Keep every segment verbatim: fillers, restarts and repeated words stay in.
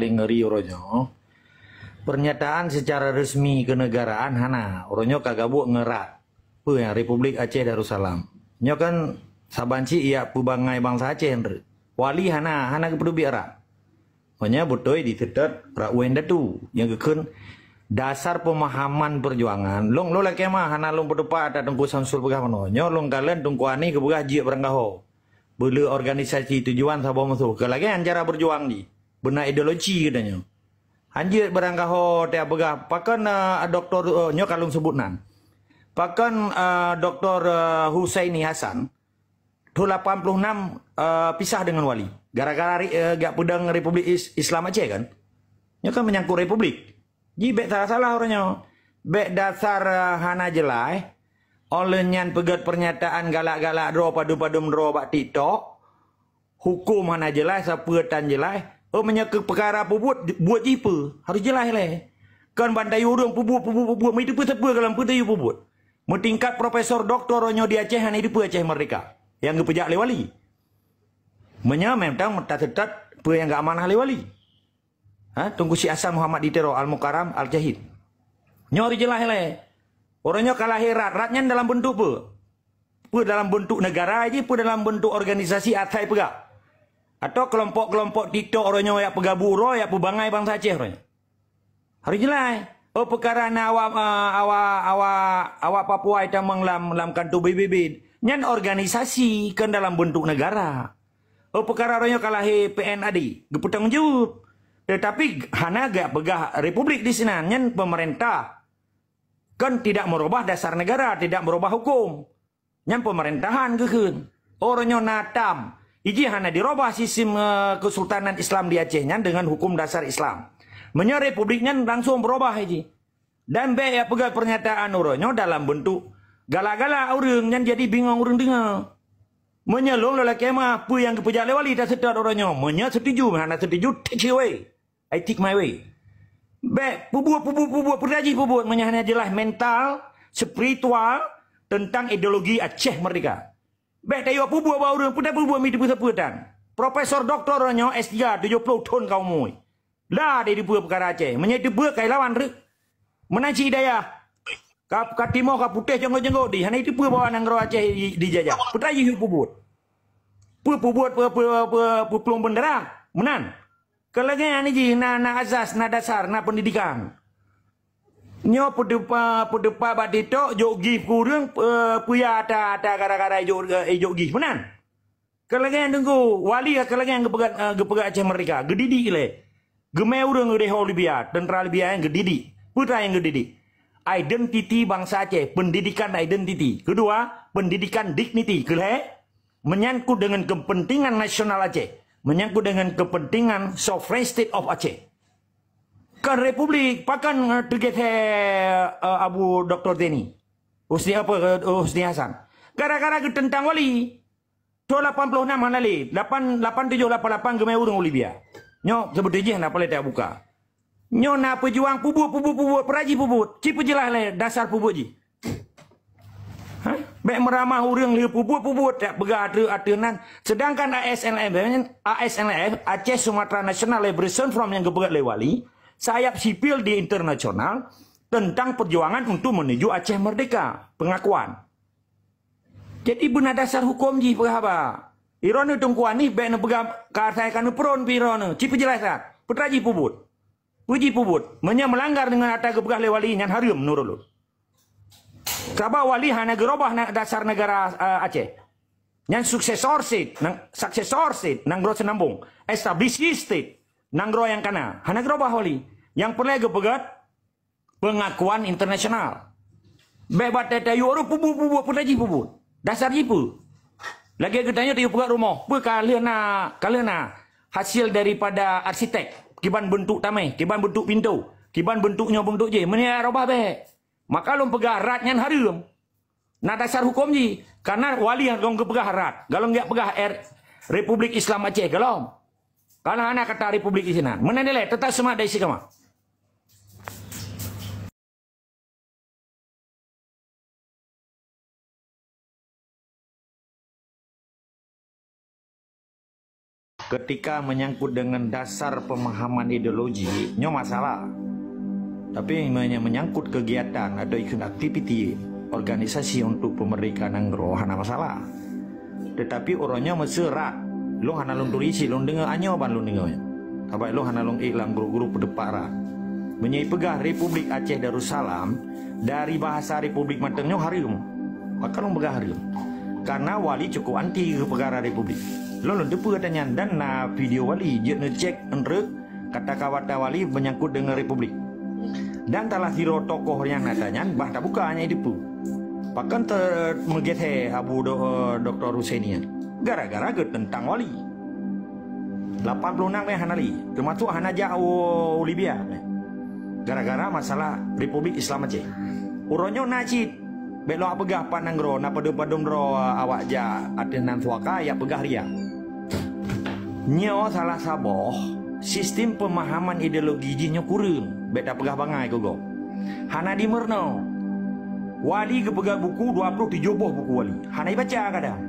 Paling ngeri uroe nyoe, pernyataan secara resmi kenegaraan hana. Uroe nyoe ka gabuk ngon rat. Peue nyang Republik Aceh Darussalam. Nyoe kan saban cit jak peubangai bansa Aceh, wali hana, hana geupeuteubiet rat. Meunyoe beutôi diseutôt rat U N datu nyang geukheun dasar pemahaman perjuangan. Lôn, lôn lakée meu'ah hana lôn peuteupat ata Teungku Samsul peugah meunoe. Nyoe lôn kalon Teungku Anis geupeugah jeuet beurangkaho. Beu le organisasi tujuan saboh musoh. Keu lagée nyan cara berjuang jih. Beuna ideologi geutanyoe. Hanjeuet beurangkaho tiap peugah, pakon, eh, doktor, eh, nyoe ka lôn sebut nan. Pakon, eh, doktor, eh, Husaini Hasan, thon lapan puluh enam, eh, pisah deungon wali. Gara-gara ri-, eh, geujak peudong Republik Is-, Islam Aceh kan? Nyoe kan menyangkut Republik. Ji bék salah-salah uroe nyoe. Bék dasar, eh, hana jeulaih. Óh lheueh nyan peugét pernyataan galak-galak droe padum-padum droe bak TikTok. Huköm hana jeulaih, sapeue tan jeulaih. Oh, meunyoe keu peukara peubuet, buet jih peue? Harôh jeulaih lé. Kon ban tayue ureuëng peubuet, peubuet, peubuet. Meuteupeue sapeue gohlom peue tayue peubuet. Meutingkat profesor doktor nyoe di Aceh hana jiteupeue Aceh merdeka. Nyang geupeujak lé wali. Meunyoe memang taseutôt peue nyang geuamanah lé wali. Ha, Teungku Syekh Hasan Muhammad di Tiro Al-Mukarram Al-Jahid. Nyoe harôh jeulaih lé. Uroe nyoe ka lahé rat, rat nyan dalam beuntuk peue? Peue dalam beuntuk negara jih, peue dalam beuntuk organisasi asai peugah? Atau kelompok-kelompok TikTok uroe nyoe jak peugabuk uroe, jak peubangai bansa Aceh uroe nyoe? Harôh jeulaih. Oh, peukara na awak, eh, awak, awak, awak Papua jitamong lam, lam kantor B B B. Nyan organisasi, kon dalam beuntuk negara. Oh, peukara uroe nyoe ka lahé P N A D, geupeutanggung jaweueb. Teutapi hana geujak peugah republik di sinan, nyan peumeurintah. Kan tidak merubah dasar negara, tidak merubah hukum. Nyan peumeurintah geukheun. Uroe nyoe na tam. Iji hana dirubah sistem, eh, Kesultanan Islam di Aceh nyan dengan hukum dasar Islam. Meunyoe republik nyan langsung berubah iji. Dan bék jak peugah pernyataan uroe nyoe dalam beuntuk galak-galak ureuëng nyan jadi bingong ureuëng deungoe. Meunyoe lôn lakée meu'ah peue nyang geupeujak lé wali taseutôt uroe nyoe. Meunyoe setuju, hana setuju, take it away. I take my way. Bék peubuet, peubuet, peubuet, peue jih peubuet meunyoe hana jeulaih mental, spiritual tentang ideologi Aceh Merdeka. Bék tayue peubuet bak ureuëng, peue peubuet meuteupeue sapeue tan. Profesor doktor nyoe S tiga tujoh ploh thon ka umu. La deh jiteupeue peukara Aceh. Meunyoe jiteupeue kai lawan reuek. Meunan cit dayah. Ka, ka timoh ka putéh janggot-janggot di. Hana jiteupeue bahwa nanggroe Aceh di, dijajah. Peue jih peubuet. Peue peubuet, peue, peue, peue, peuplueng bendera. Meunan. Keu lagée nyan jih na, na asas, na dasar, na pendidikan. Nyoe peudeupa-, peudeupat bak TikTok, jok gih keu ureuëng, eh, peuya ata, ata gara-gara jok, eh, jok gih. Meunan. Keu lagée nyan teungku, wali keu lagée nyan geupeugah, eh, geupeugah Aceh Merdeka. Geudidik lé. Geumé ureuëng udeh ho Libya, tentara Libya nyang geudidik. Peue nyang geudidik? Identiti bansa Aceh, pendidikan identiti. Kedua, pendidikan digniti. Keulhée, menyangkut dengan kepentingan nasional Aceh, menyangkut dengan kepentingan sovereign state of Aceh. Kan republik, pakon, eh, teugeusé, eh, Abu Doktor Zaini. Husni apa, eh, Husni Hasan. Gara-gara geuteuntang wali. Thon lapan ploh enam hana lé, lapan, lapan tujoh lapan lapan geumé ureuëng u Libya. Nyoe seubeutôi jih hana palée tabuka. Nyoe na peujuang peubuet, peubuet, peubuet, peue jih peubuet. Ci peujeulaih lé dasar peubuet jih. Ha? Bék meuramah ureuëng lheueh peubuet-peubuet, jak peugah ateueh-ateueh nan. Sedangkan A S N L F, A S N L F, Aceh Sumatra National Liberation Front nyang geupeugah lé wali, sayap sipil di internasional tentang perjuangan untuk menuju Aceh merdeka. Pengakuan. Jadi beuna dasar huköm jih peugah haba. Droeneuh Teungku Anis bék neupeugah ka asai ka neupeuron pih droeneuh. Ci peujeulaih that. Peue jih peubuet. Peue jih peubuet. Meunyoe meulanggar deungon ata geupeugah lé wali nyan hareuem meunurot lôn. Sabab wali hana geurubah na-, dasar negara, eh, Aceh. Nyan successor state, nang-, successor state, nanggroe seunambong. Established state, nanggroe nyang kana. Hana geurubah wali. Nyang peureulée geupeugét pengakuan internasional. Bék bak tayue-tayue ureuëng peubuet-peubuet, peue jih peubuet. Dasar jih peue? Lagée geutanyoe tayue peugét rumoh, peue ka lheueh na, ka lheueh na hasil daripada arsitek, kiban beuntuk tameh, kiban beuntuk pintoe, kiban beuntuk nyoe beuntuk jih. Meunyoe rubah bék. Maka lôn peugah rat nyan hareuem. Na dasar huköm jih. Karena wali nyang gohlom geupeugah rat. Gohlom geujak peugah, eh, Republik Islam Aceh gohlom. Karena hana kata Republik di sinan. Meunan dilée, teutap seumat dari si kama. Ketika menyangkut dengan dasar pemahaman ideologi, nyoe masalah. Tapi meunyoe menyangkut kegiatan atau ikut aktiviti organisasi untuk pemerdekaan nanggroe, hana masalah. Tetapi uroe nyoe meuseurat, lôn hana lôn turi cit, lôn deungoe, nyoe ban lôn deungoe. Sabab lôn hana lôn ék lam grup-grup peudeupat rat. Meunyoe ipeugah Republik Aceh Darussalam, dari bahasa Republik mantong nyoe hareuem. Pakon lôn peugah hareuem? Karena Wali cukup anti keu peukara Republik. Lôn, lôn teupeue ata nyan dan na video Wali, jeuet neucék enreuk kata-kata Wali menyangkut dengan Republik. Dan salah sidroe tokoh nyang na ata nyan bah tabuka nyang jiteupeue. Pakon te-, meugeusé Abu Do-, Doktor Husaini nyan? Gara-gara geuteuntang Wali. Lapan ploh nam meh hana lé, teumasuk hana jak u, u Libya meh. Gara-gara masalah Republik Islam Aceh. Uroe nyoe na cit, bék lôn peugah pat nanggroe, na padum-padum droe awak jak ateueh nan suaka, jak peugah ria. Nyoe salah saboh sistem pemahaman ideologi jih nyoe kureueng, bék tapeugah bangai keu gob. Hana dimeurunoe. Wali geupeugah buku dua ploh tujoh boh buku Wali. Hana ibaca kadang.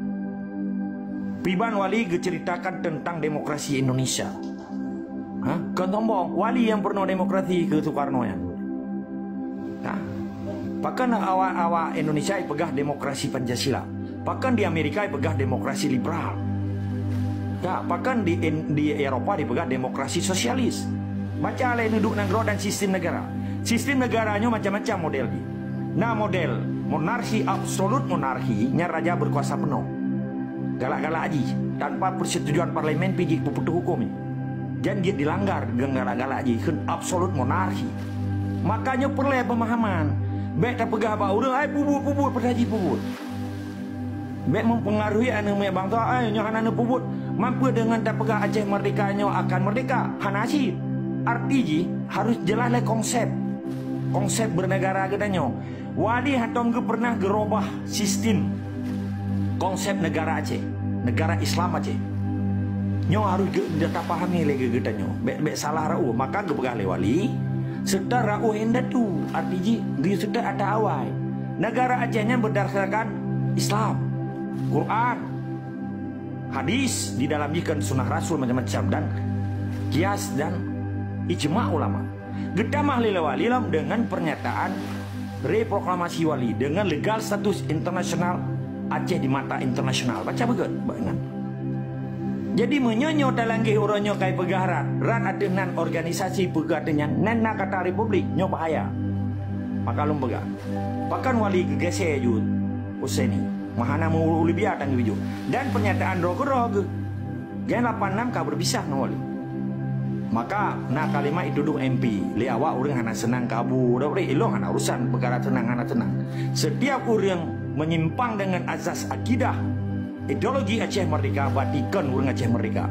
Piban Wali geuceritakan tentang demokrasi Indonesia. Ha? Kon sombong, Wali nyang peurunoe demokrasi keu Soekarno nyan. Ha? Pakon awak-awak Indonesia ipeugah demokrasi Pancasila? Pakon di Amerika ipeugah demokrasi liberal? Ya, pakon di, di Eropa dipeugah demokrasi sosialis? Baca lé neuduek nanggroe dan sistem negara. Sistem negara nyoe macam-macam model jih. Na model monarki, absolut monarki, nyan raja berkuasa penuh. Galak-galak jih, tanpa persetujuan parlemen pih jih peuputoh huköm. Jan jeuet dilanggar deungon galak-galak jih, kheun absolut monarki. Makanya peureulée pemahaman. Bék tapeugah bak ureuëng, "Ai, peubuet, peubuet, padahai jih peubuet." Bék mempengaruhi aneuk miet bansa, "Ai, nyoe hana neupeubuet." Mampu dengan tapeugah Aceh merdeka nyoe akan merdeka. Hana cit. Arti jih harus jelas lé konsep. Konsep bernegara geutanyoe. Wali hántom geupeunah geurobah sistem konsep negara Aceh, negara Islam Aceh. Nyoe harus geu-, tapahami lé geu-, geutanyoe. Bék, bék salah rau, maka geupeugah lé Wali, serta rau indatu, arti jih geuyue seutôt ata awai. Negara Aceh nyan berdasarkan Islam, Quran, hadis, di dalam jih kan sunnah Rasul macam-macam, dan kias dan ijma ulama. Geutamah lé Wali lom dengan pernyataan reproklamasi Wali dengan legal status internasional Aceh di mata internasional. Baca beugét, bak ingat. Jadi, meunyoe nyoe talanggeh uroe nyoe kai peugah rat, rat ateueh nan organisasi peugah ateueh nyan, nan na kata republik, nyoe bahaya. Maka lôn peugah, pakon Wali geugeusé ju Husaini, meuhana meu-, u Libya tan geubijoe. Dan pernyataan droe keudroe geuh. Gen lapan nam ka berpisah ngon Wali. Maka na kalimat ituduh M P, lé awak ureuëng hana seunang keu Abu Daud, ilong hana urusan peukara seunang hana seunang. Setiap ureuëng menyimpang dengan azas akidah ideologi Aceh Merdeka, berarti kon ureuëng Aceh Merdeka.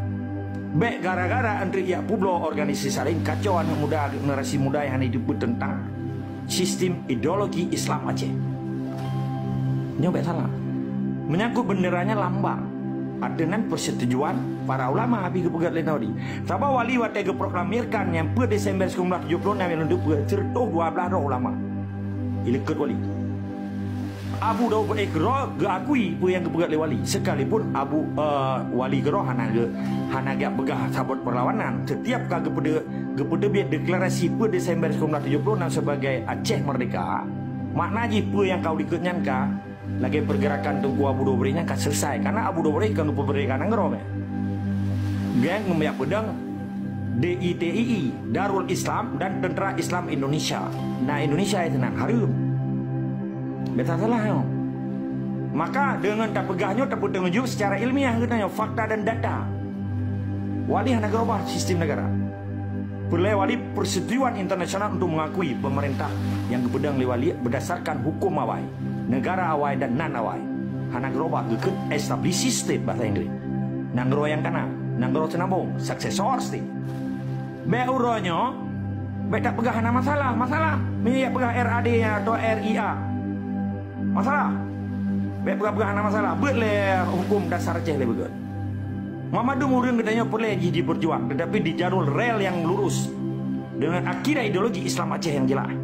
Bék gara-gara Andri Yak Publo organisasi lain kacau aneuk muda, generasi muda yang hana jiteupeue tentang sistem ideologi Islam Aceh. Nyoe bék salah. Menyangkut benderanya lambang, ateueh nan persetujuan para ulama, habéh geupeugét lé Naudi. Sabab Wali watée geuproklamirkan nyang peuet Desember sembilan belas tujuh puluh enam nyang lôn teupeue, seratus dua belas droe ulama. Ileukeut Wali. Abu Daud Baik keudroe geuakui peue nyang geupeugét lé Wali. Sekalipun Abu, eh, Wali keudroe hana geu-, hana geujak peugah sabot perlawanan. Setiap ka geupeude-, geupeuteubiet deklarasi peuet Desember sembilan belas tujuh puluh enam sebagai Aceh Merdeka, makna jih peue nyang ka u likot nyan ka lagée pergerakan Teungku Abu Daud Baik nyan ka selesai. Karena Abu Daud Baik kon geupeumerdeka nanggroe meh. Geng ngon minyak peudeueng, D I T I I, Darul Islam dan Tentera Islam Indonesia. Na Indonesia itu nan hareuem. Beta salah nyoe. Maka dengan tapeugah nyoe tapeuteungeujok secara ilmiah geutanyoe fakta dan data. Wali hana geurubah sistem negara. Peureulée Wali persetujuan internasional untuk mengakui pemerintah yang geupeudong lé Wali berdasarkan hukum awai, negara awai dan nan awai. Hana geurubah geukheun established state bahasa Inggris. Nanggroe nyang kana, nanggroe seunambong, successor state. Bék uroe nyoe, bék tapeugah hana masalah. Masalah meunyoe jak peugah R A D atau R I A. Masalah. Bék peugah-peugah hana masalah. Beuet lé hukum dasar Aceh lé beugét. Mamandum ureuëng geutanyoe peureulée jih jipeurjuang, tetapi di jalur rel nyang lurus, dengan akidah ideologi Islam Aceh nyang jeulaih.